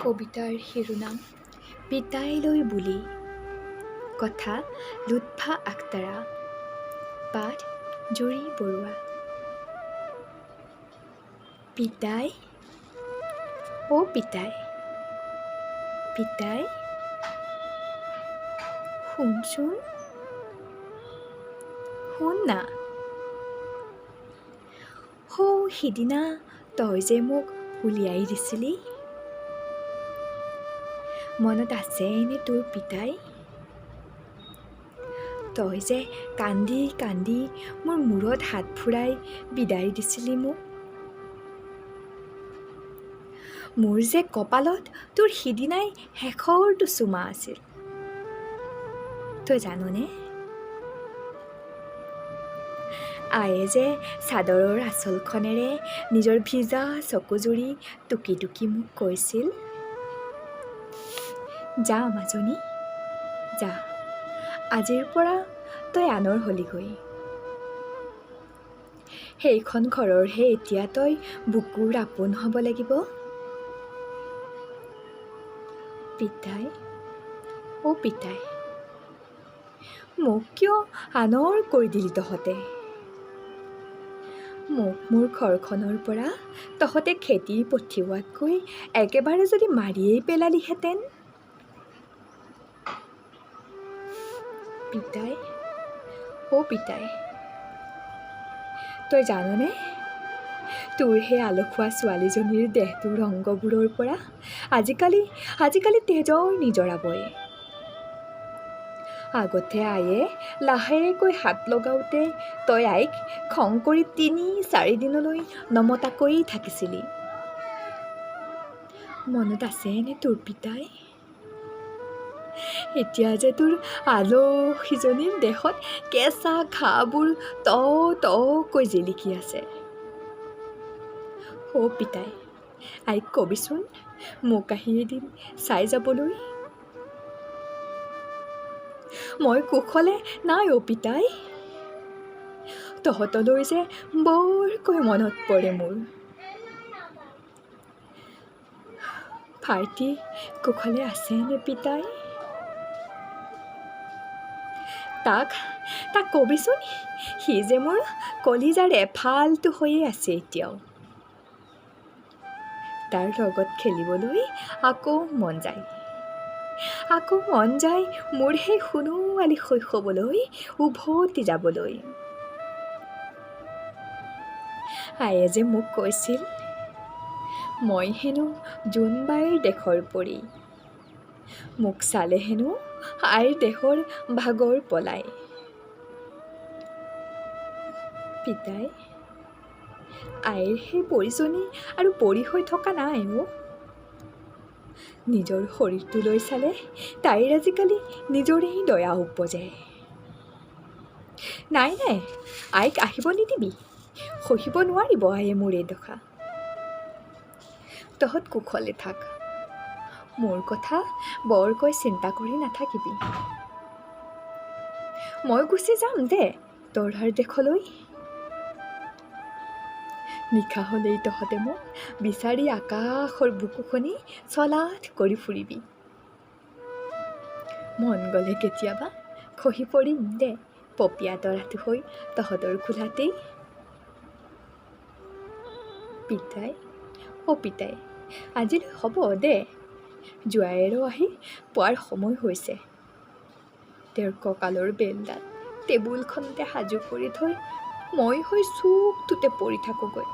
কবিতাৰ শিৰোনাম পিতাইলৈ বুলি। কথা লুৎফা আখতাৰা। পাঠ জুৰি বৰুৱা। পিতাই, অ' পিতাই, পিতাই, শুনচোন, শুন না। সৌ সিদিনা তই যে মোক উলিয়াই দিছিলি, মনত আছেনে তোৰ পিতাই? তই যে কান্দি কান্দি মোৰ মূৰত হাত ফুৰাই বিদায় দিছিলি মোক। মোৰ যে কপালত তোৰ সিদিনাই শেষৰটো চুমা আছিল, তই জাননে? আয়ে যে চাদৰৰ আঁচলখনেৰে নিজৰ ভিজা চকুযুৰি টুকি টুকি মোক কৈছিল, যা মাজনী, যা, আজিৰ পৰা তই আনৰ হ'লিগৈ। সেইখন ঘৰৰহে এতিয়া তই বুকুৰ আপোন হ'ব লাগিব। পিতাই, অ' পিতাই, মোক কিয় আনৰ কৰি দিলি তহঁতে? মোক মোৰ ঘৰখনৰ পৰা তহঁতে খেদি পঠিওৱাতকৈ একেবাৰে যদি মাৰিয়েই পেলালিহেঁতেন। পিতাই, অ' পিতাই, তই জাননে তোৰ সেই আলসুৱা ছোৱালীজনীৰ দেহটোৰ অংগবোৰৰ পৰা আজিকালি আজিকালি তেজৰ নিজৰা বয়। আগতে আয়ে লাহেকৈ হাত লগাওঁতে তই আইক খং কৰি 3-4 দিনলৈ নমতাকৈয়ে থাকিছিলি। মনত আছেনে তোৰ পিতাই? এতিয়া যে তোৰ আলহীজনীৰ দেহত কেঁচা ঘাঁবোৰ ত তকৈ জিলিকি আছে। অ' পিতাই, আইক কবিচোন মোক আহি এদিন চাই যাবলৈ। মই কুশলে নাই অ' পিতাই, তহঁতলৈ যে বৰকৈ মনত পৰে মোৰ। ভাইটি কুশলে আছেনে পিতাই? তাক তাক কবিচোন সি যে মোৰ কলিজাৰ এফালটো হৈয়ে আছে এতিয়াও। তাৰ লগত খেলিবলৈ আকৌ মন যায়, আকৌ মন যায় মোৰ সেই সোণোৱালী শৈশৱলৈ উভতি যাবলৈ। আয়ে যে মোক কৈছিল, মই হেনো জোনবাইৰ দেশৰ পৰী, মোক চালে হেনো আইৰ দেহৰ ভাগৰ পলায়। পিতাই, আইৰ সেই পৰীজনী আৰু পৰী হৈ থকা নাই অ'। নিজৰ শৰীৰটোলৈ চালে তাইৰ আজিকালি নিজৰেই দয়া উপজে। নাই নাই, আইক আহিব নিদিবি, সহিব নোৱাৰিব আয়ে মোৰ এই দশা। তহঁত কুশলে থাক, মোৰ কথা বৰকৈ চিন্তা কৰি নাথাকিবি। মই গুচি যাম দে তৰাৰ দেশলৈ। নিশা হ'লেই তহঁতে মোক বিচাৰি আকাশৰ বুকুখনি চলাথ কৰি ফুৰিবি। মন গ'লে কেতিয়াবা খহি পৰিম দে পপীয়া তৰাটো হৈ তহঁতৰ কোলাতেই। পিতাই, অ' পিতাই, আজিলৈ হ'ব দে, জোঁৱায়েৰো আহি পোৱাৰ সময় হৈছে। তেওঁৰ কঁকালৰ বেলডাল টেবুলখনতে সাজু কৰি থৈ মই হৈ চুকটোতে পৰি থাকোঁগৈ।